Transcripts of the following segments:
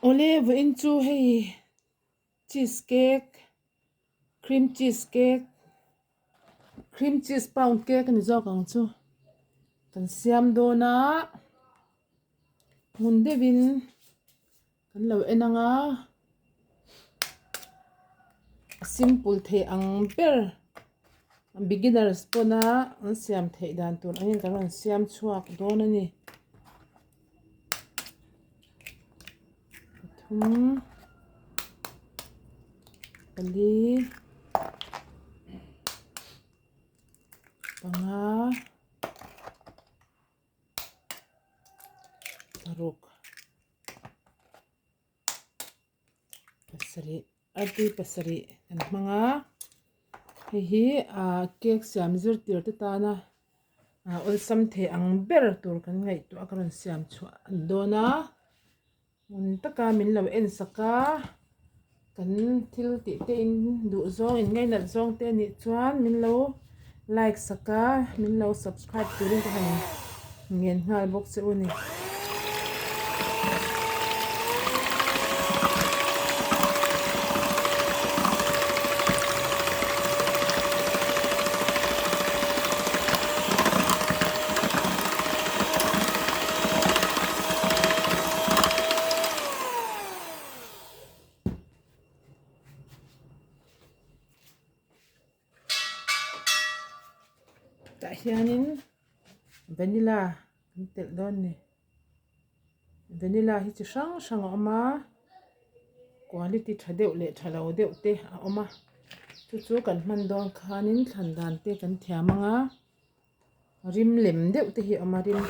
Awle vawiin chu hei cheese cake cream cheese cake cream cheese pound cake a ni zawk ang chu kan siam dawn a hmun deuhin kan lo en ang a a simple thei ang ber beginners pawna an siam theih dan tur angin kan rawn siam chhuak dawn a ni. Pathum pali panga paruk pasarih artui pasarih kan hmang a hei hi ah cake siam zirtir te tana ah awlsam thei ang ber tur kan ngaihtuah a ka rawn siam chhuah a ni dawn a ngun taka min lo en sak a kan thil tih te in duh zawng in ngainat zawng te anih chuan min lo like sak a min lo subscribe turin ka han ngen nghal bawk che u a ni. Tah hianin vanilla kan telh dawn a ni vanilla hi chi hrang hrang a awm a quality tha deuh leh tha lo deuh te a awm a chu chu kan hman dawn khanin thlan dan te kan thiam ang a. Rim lem deuh te hi a awm a rim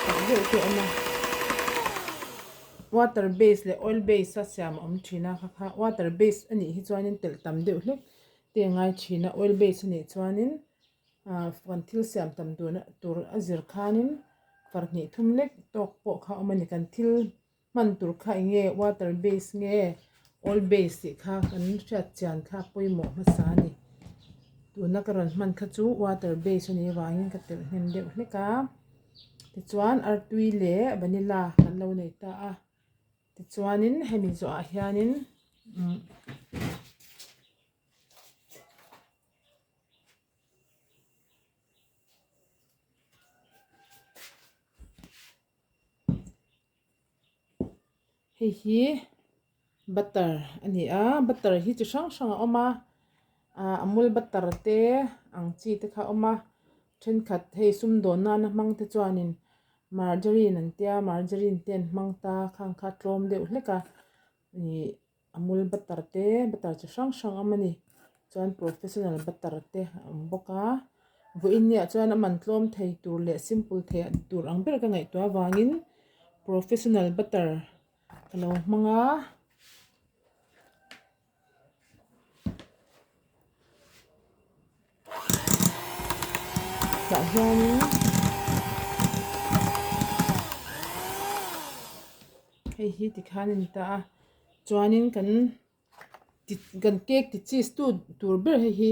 tak deuh te a awm a water base leh oil base a siam a awm thin a kha kha water base a nih hi chuanin telh tam deuh hlek te a ngai thin a oil base a nih chuanin ah kan thil siam tam duhna tur a zir khanin farhnih thum lek tawk pawh kha a awm a ni kan thil. Hman tur kha eng nge water base nge oil base tih kha kan hriat chian kha pawimawh hmasa a ni. Tuna ka rawn hman kha chu water base a nih avangin ka telh hnem deuh hlek a. Tichuan artui leh vanilla kan lo nei ta a. Tichuanin hemi zawhah hianin umm. Hei hi butter a ni a butter hi chi hrang hrang a awm a ah amul butter te ang chi te kha a awm a thenkhat hei sumdawn nana hmang te chuanin margarine an tia margarine te an hmang ta khang kha tlawm deuh hlek a ih. Amul butter te butter chi hrang hrang a awm a ni chuan professional butter te a awm bawk a vawiin ni ah chuan a man tlawm thei tur leh simple thei tur ang ber ka ngaihtuah avangin professional butter ka lo hmang a. Tah hianin hei hi tikhan a ni ta a chuanin kan kan cake ti cheese tu tur ber hei hi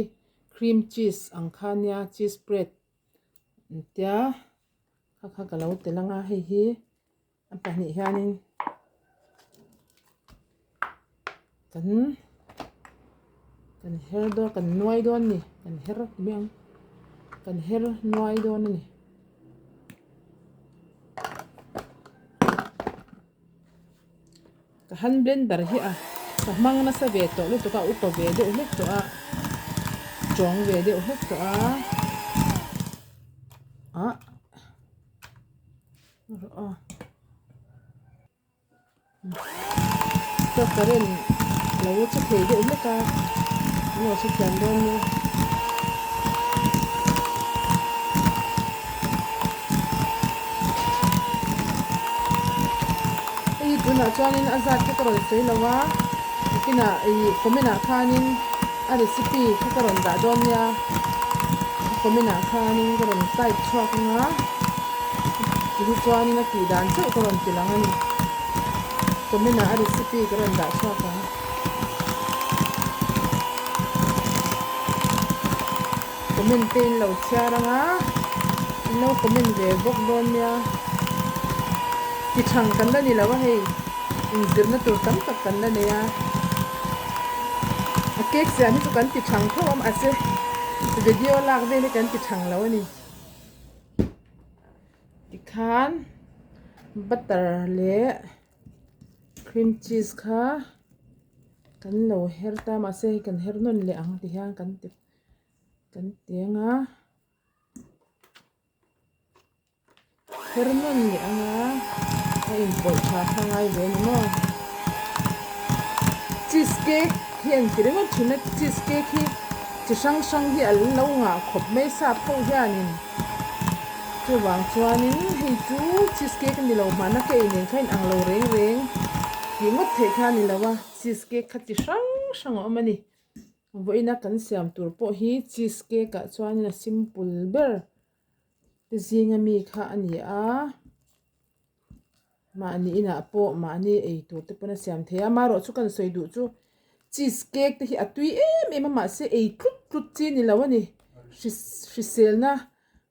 cream cheese ang kha ania cheese spread an tia kha kha ka lo tel ang a hei hi. A pahnih hianin kan kan her dawn kan nuai dawn a ni kan her mai ang kan her nuai dawn a ni. Ka hand blender hi a ka hmang nasa ve tawh lutuk a upa ve deuh hlek tawh a tawng ve deuh hlek tawh a ah. Ka current lo che thei deuh hlek a an lo hre thiam dawn nia. Hei hi tunah chuanin a zat kha ka rawn sawi lo a nakinah ih comment ah khanin a recipe kha ka rawn dah dawn nia comment ah khanin ka rawn type chhuak ang a. Tihi chuanin a tih dan chauh ka rawn ti lang a ni. Comment ah a recipe ka rawn dah chhuak ang. Comment te in lo chhiar ang a, in lo comment ve bawk dawn nia. Ti thang kan la ni lo a hei, inzirna tur tam tak kan la nei a. A cake siam hi chu kan ti thang tho a mahse video lak vel hi kan ti thang lo a ni. Tikhan butter leh cream cheese kha kan lo her ta mahse hei kan her nawn leh ang ti hian kan ti kan ti ang a. Her nawn leh ang a, a inpawlh tha kha ngai ve a ni maw? Cheese cake hi an ti ringawt thin a, cheese cake hi chi hrang hrang hi an lo ngah khawp mai sap ho hianin chuvang chuanin hei chu cheese cake a ni lo hmana ka ei nen kha inang lo reng reng tih ngawt theih kha a ni lo a, cheese cake kha chi hrang hrang a awm a ni. Vawiina kan siam tur pawh hi cheese cake ah chuanin a simple ber. Te zinga mi kha a ni a, mahni inah pawh mahni ei tur te pawn a siam thei a, amaherawh chu kan sawi duh chu cheese cake te hi a tui em em a mahse ei tlut tlut chi a ni lo a ni hriselna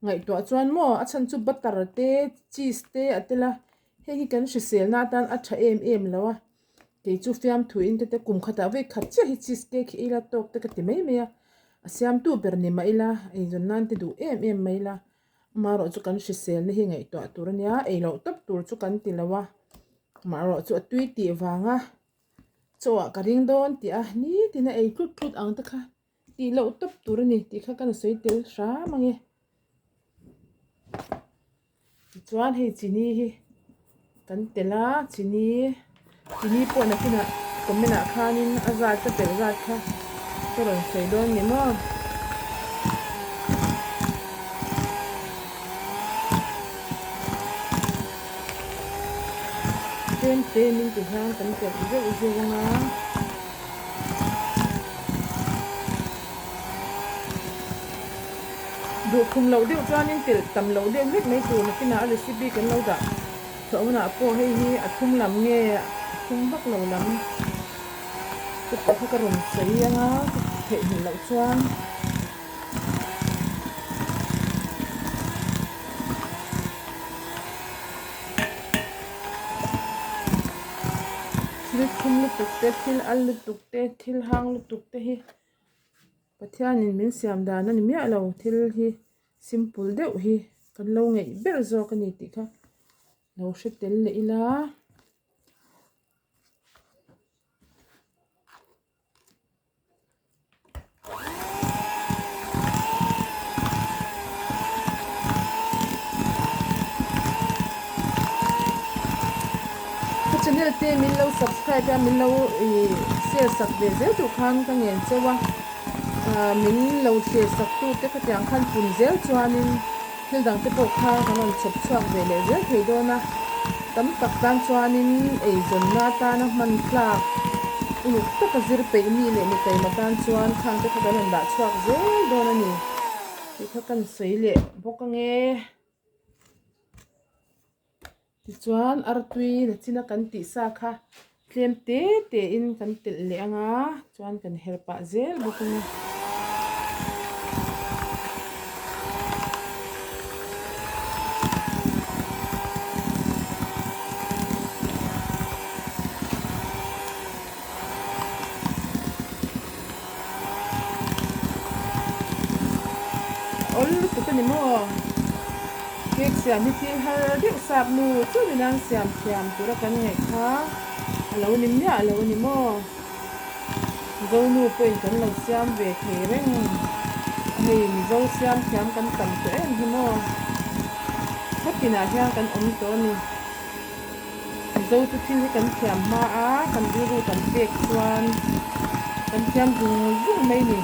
ngaihtuah chuan maw a chhan chu butter te cheese te a tel a heng hi kan hriselna atan a tha em em lo a kei chu fiamthu in te kum khatah vei khat chiah hi cheese cake hi ei la tawk te ka ti mai mai a. A siamtu ber ni mah ila, eizawn nan te duh em em mai ila, amaherawh chu kan hriselna hi ngaihtuah tur a nia, ei loh tawp tur chu kan ti lo a, amaherawh chu a tui tih vanga chaw ah ka ring dawn tih a nitin a ei tlut tlut ang te kha tih loh tawp tur a ni tih kha ka la sawi tel hram ang e. Tichuan hei chini hi kan telh a chini chini pawh nakinah comment ah khanin a zat ka telh zat kha ka rawn sawi dawn ni maw. Tlem tlem in ti hian kan telh zeuh zeuh ang a. Duh khum loh deuh chuanin telh tam loh deuh hlek mai tur nakinah a recipe kan lo dah chhuah hunah pawh hei hi a thum lam nge a thum vak lo lam te pawh kha ka rawn sawi ang a ka theihnghilh loh chuan. Thil thum lutuk te thil al lutuk te thil hang lutuk te hi. Pathianin min siam dan a ni miah lo thil hi simple deuh hi kan lo ngeih ber zawk a ni tih kha lo hre tel leh ila. Ka channel te min lo subscribe a min lo ih share sak ve zel tur khan ka ngen cheu a ah min lo thlir sak tu te khatiang khan pun zel chuanin thil dang te pawh kha kan rawn chhawp chhuak ve leh zel thei dawn a tam tak tan chuanin eizawnna atana hman tlak uluk taka zir peih mi leh mi taima tan chuan khang te kha kan rawn dah chhuak zel dawn a ni. Tih kha kan sawi leh bawk ange. Tichuan artui la china kan tih sa kha tlem te te in kan telh leh anga chuan kan her pah zel bawk ange. Awl lutuk a ni maw? Cake siam hi thil har deuh sap nu chuan an siam thiam tura kan ngaih kha a lo ni miah lo a ni maw? Mizo nu pawhin kan lo siam ve thei reng a hei Mizo siam thiam kan tam tawh em hi maw? Khatinah hian kan awm tawh a ni. Mizo chu thil hi kan thiam hma a, kan rilru kan pek chuan kan thiam zung zung mai ni.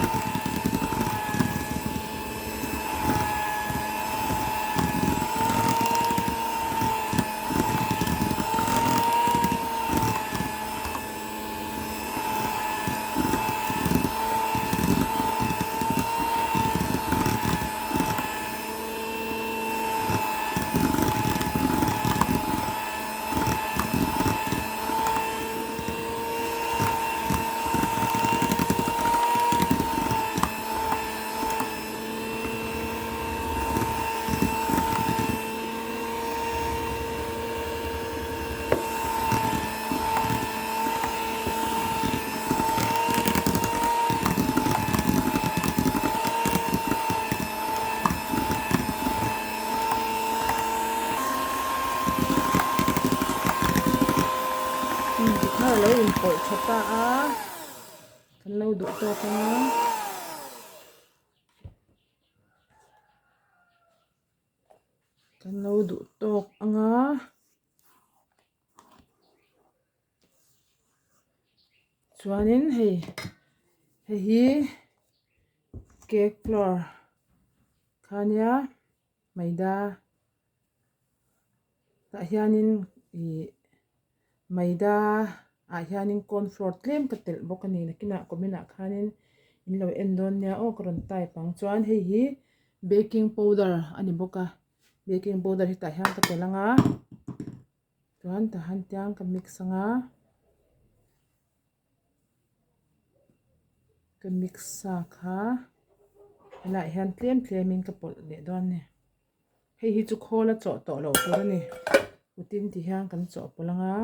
lo inpawlh tha ta a, kan lo duh tawk ang a. Kan lo duh tawk ang a. Chuanin hei hei hi cake flour kha nia maida tah hianin ih maida ah hianin corn flour tlem ka telh bawk a ni nakinah comment ah khanin in lo en dawn nia aw ka rawn type ang chuan hei hi baking powder a ni bawk a baking powder hi tah hian ka telh ang a. Chuan tahan tiang ka mix anga ka mix sa kha helaiah hian tlem tlem in ka pawlh leh dawn a ni hei hi chu khawl a chawh tawh loh tur a ni kutin ti hian kan chawh pawlh anga.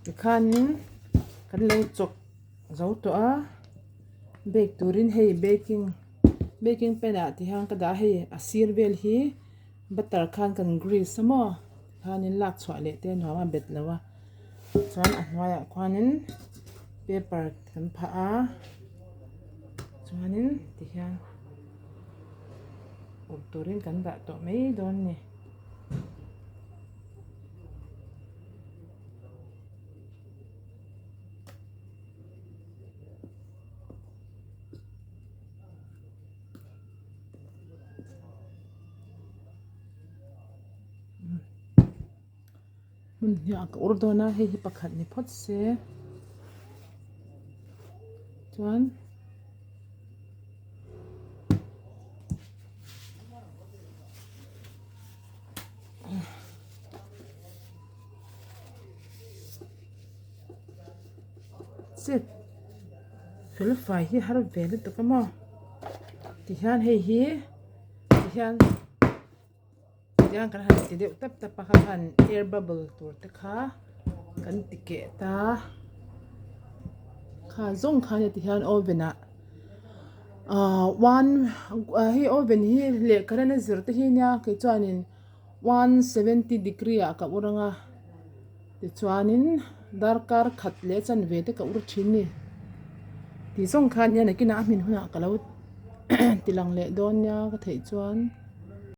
Tikhanin kan lo chawp zo tawh a bake turin hei baking baking pan ah ti hian ka dah a hei a sir vel hi butter khan kan grease a maw tikhanin lak chhuah leh te a nuam a bet lo a chuan a hnuaiah khuanin paper kan phah a chuanin tihian. Awm turin kan dah tawh mai dawn a ni. Hmun hniah ka ur dawn a hei hi pakhat ni phawt se chuan chet fel fai hi har ve lutuk a maw tihian hei hi tihian. Tiang kan han ti deuh tap tap a kha khan air bubble tur te kha kan ti keh ta kha zawng khan heti hian oven ah ahh one hei oven hi lehkha rana zir te hi nia kei chuanin 170 degree ah ka ur anga tichuanin darkar khat leh chanve te ka ur thin a ni tih zawng khan hian nakinah a hmin hunah ka lo ti lang leh dawn nia ka theih chuan.